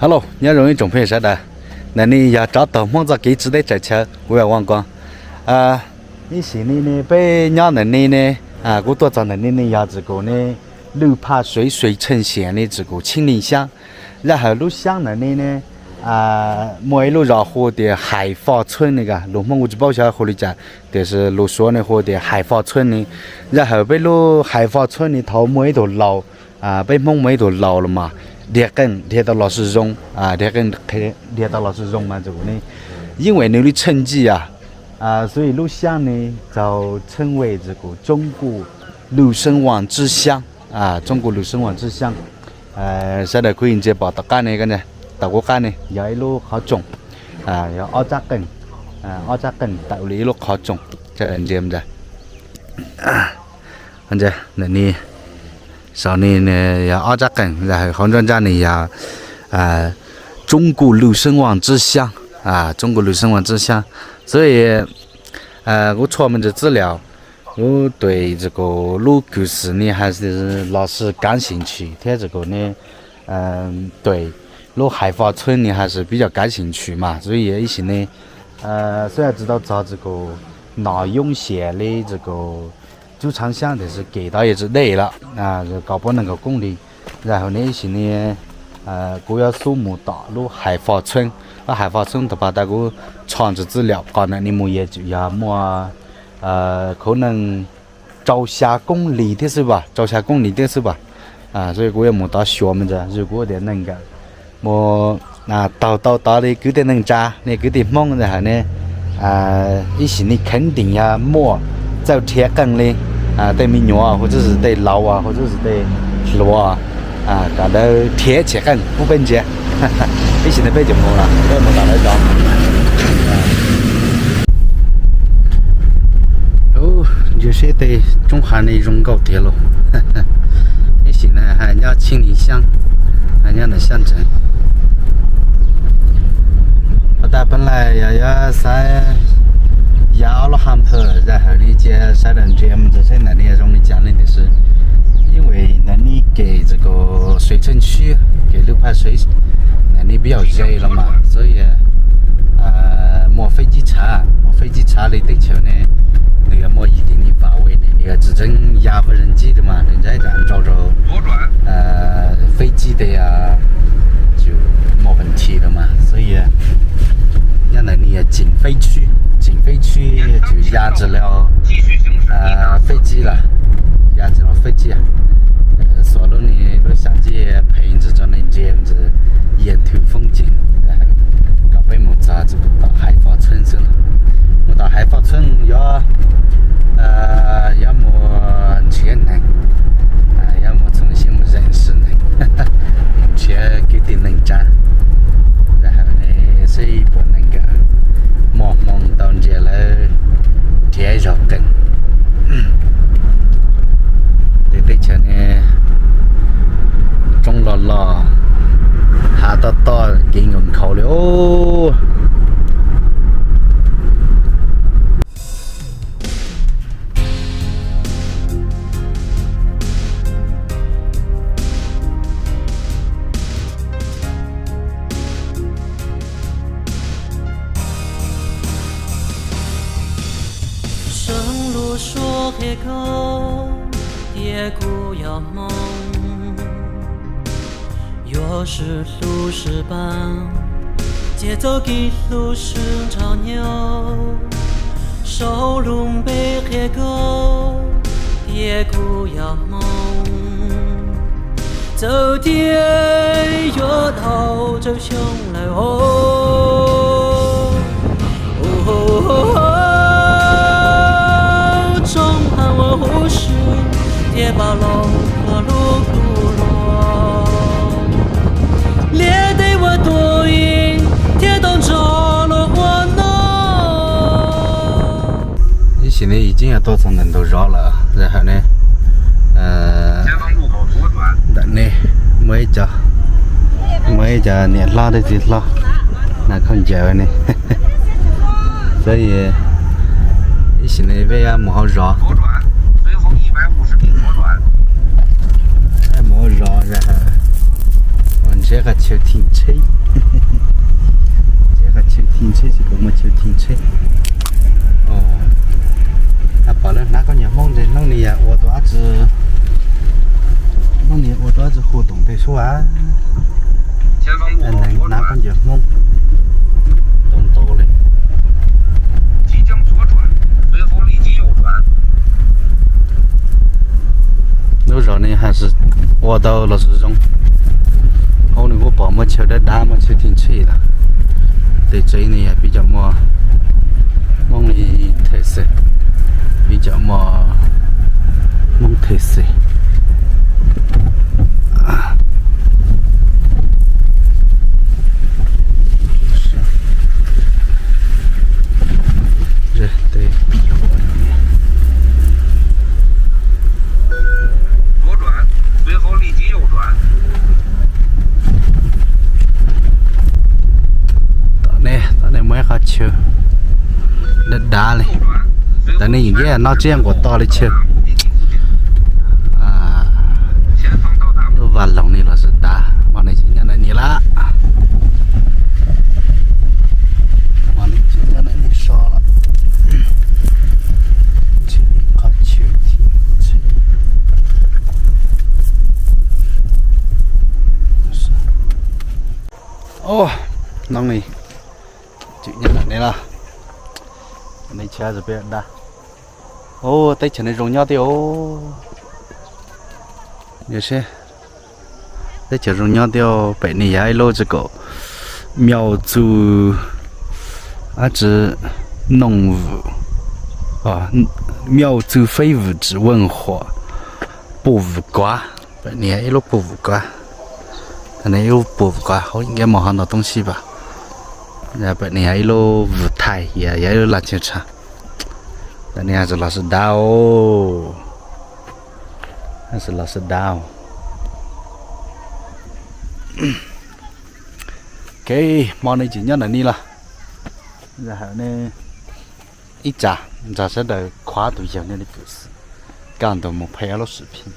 Hello, nyob zoo ib tsoom phooj ywg sawv daws. Ntawm no yog tsov taug Hmoob txoj kev tsiv teb tsaws chaw, kuv yog Vaj Koos. Ib sim no ne peb nyob ntawm no ne, kuv tuaj txog ntawm no ne yog txwm kum ne Lwj Phaj Suev Suev Tsheej Siam ne txwm kum Cheeb Lis xyab. Zaj hawm lub xyab ntawm no ne muaj ib lub zos hu tias Hais Foj Txhuab ne, lus Hmoob kuv tsis paub xyov hu li cas, tiam sis lus Suav ne hu tias Hais Foj Txhuab ne. Zaj hawm peb lub Hais Foj Txhuab ne thaum muaj ib tug laus, peb Hmoob muaj ib tug laus los mas dhia qeej dhia tau los sis zoo, dhia qeej dhia tau los sis zoo mas txwm kum ne yeej ua nws li tsheej txij a, xws li lub xyab ne txaus txheej ua txwm kum Tsoob Kuj Lwj Seeb Vaaj Tsib Xyaab, Tsoob Kuj Lwj Seeb Vaaj Tsib Xyaab. Sawv daws kuj yeej ntsia pom tom qab ne, tom kuv qab ne yog ib lub qhov tsoom, yog ob tsab qeej, ob tsab qeej tawm li ib lub qhov tsoom. Ntsia, ntawm no saum no yog ob tsab qeej, zaj hawm hauv nruab nrab no yog Tsoob Kuj Lwj Seeb Vaaj Tsib Xyaab, Tsoob Kuj Lwj Seeb Vaaj Tsib Xyaab. Xws li kuv tshuaj me ntsis txib li, kuv tuam txwm kum lub kws xwm ne has los sis kav xeem tshwm thiab txwm kum ne tuam lub Hais Foj Txhuab ne has pib yog kav xeem tshwm mas xws li ib sim ne xwb tsis tau txog txwm kum Nom Yoob Xiam li txwm kum Tsub Tshaav Xyaab tiam sis kev tod yog tsis deb lawm, kaum puas nees nkaum koob li. Zaj hauv ne ib sim ne kuv yuav xub mus tom lub Hais Foj Txhuab, lub Hais Foj Txhuab tau pas tas kuv tshuaj ntsis txib li qhov ntawm no mus yog tsum yog muaj khawv neeg rau xya koob li thiab xwb as, rau xya koob li thiab xwb as. Xws li kuv yuav mus tod xyuas me ntsis, kuv tias neeg nkawd mus taug tau tod li kwv tij neej tsa ne, kwv tij Hmoob zaj hawm ne ib sim ne kheev dees yog muaj txawj rhiav qeej li tej me nyuam hu txwb sis tej laus hu txwb sis tej hluas, kom lawv rhiav tshem qeej pub peb ntsia. Ib sim ne peb cov mus los peb mus tom lawv zos. Ntsia seb tej roob hav ne zoo nkauj tiag lauj. Ib sim ne hais nyob Cheeb Lis Xyaab, hais nyob ntawm Xyaab Ntsees. Pas tas peb laj yog yuav xav yav ob lub ha phawj zaj hawm ne cia sawv daws ntsia mus ntsia seb ntawm no zoo li cas li tiam sis yeej ua ntawm no kev txwm kum Suev Tsheej Siab, kev Lwj Phaj Suev, ntawm no pib yog ze los mas xwb muaj feb cib tshav, muaj feb cib tshav li teb chaws ne nws yuav muaj ib tim ni pas ua ne nws yuav tsis tseeb ya faj zeeg cib li mas nws ntshai tsam nrau rau feb cib tej yus muaj vas thi los mas xwb. Nyob ntawm no yog Ceem Feb Tswb, Ceem Feb Tswb yog tsum ya tsis li feb cib lawm, ya tsis li feb cib. Xuas lub no lub xya cib phem ntsis tso nej ntsia ntsis yam thwv foob ceem kom peb mus txog txwm tus tom Hais Foj Txhuab xwb los. Mus tom Hais Foj Txhuab yuav yuav mus nrhiav neeg, yuav mus txhob siab mus zeem sim neeg, mus nrhiav kwv tij neej tsa, seb ib puas neeg nkawd muaj hmoo tau ntsia lawv rhiav zog qeej. Tej teb chaws ne roob loj loj, hav tob tob kev nkaus nkhaus li os. Seev lus Suav qhia koj tias kuv yog Hmoob. Yuav swm hlub swm pab, ces txoj kev hlub swm nrog nyob. Saum lub npe qhia koj tias kuv yog Hmoob. Txawm tias yuav dhau tsawg xyoo lawm os, tsoom heev uas huv si thiaj pab los ua lub kub luam, liam teb ua tuam yeej thiaj tau nrog luag ua noj. Ib sim no yus tseem yog tuaj txog ntawm ntug zos lawm, zaj hawm ne ntawm ne muaj ib co, muaj ib co niam hlob thiab txiv hlob hnav khaub ncaws ne. Xwb ib sim no peb yuav mus hauv zos, mus hauv zos, mus Tsev qas chaw thim tsheb. Tsev qas chaw thim tsheb, tsis pom muaj chaw thim tsheb. Pom lawv hnav khaub ncaws Hmoob ntshe hnub no yog ua tau dab tsi, hnub no yog ua tau dab tsi hu toom ntej sua. Hnav khaub ncaws Hmoob toom ntau li. Lub zos no haj tsis ua tau los sis zoo. Hauv no kuj pom muaj chaw dab dab, muaj chaw thim tsheb lawm. Tej tsev no yog piv cov muaj Hmoob li them xwb, piv cov muaj Hmoob them xwb. Tom nej, tom nej muaj ib qhov chaw dav dav li. Tam nej yeej nyob tsiab nquas to li chaw. Lub vaj loog ni los sis dav, hmo no tsis nyob ntawm ni lawm. Hmo no tsis nyob ntawm ni so lawm. Qhov chaw thim tsheb. Hnub no tsis nyob ntawm ni lawm. Ni chaw peb da. Ua teb chaws no zoo nyob thiab os. Teb chaws zoo nyob thiab. Pem ni yog ib lub tsis kaum, 庙祝, 啊这，弄，庙祝飞舞指问火, 步舞馆. Pem ni yog ib lub 步舞馆. Ntawm ni ib lub 步舞馆 hauv nkav mus hov ntau toob sij pas. Pem ni yog ib lub 舞台, yog ib lub laj chaw tshav. Ntawm ni haj tsis los sis dav os. Haj tsis los sis dav os. Kev hmo no tsis nyob ntawm ni lawm. Hawm ne, ib tsam nrog sawv daws khuav tus yawg ne li kws xwm, kaj ntug mus phem ob lub sim phim.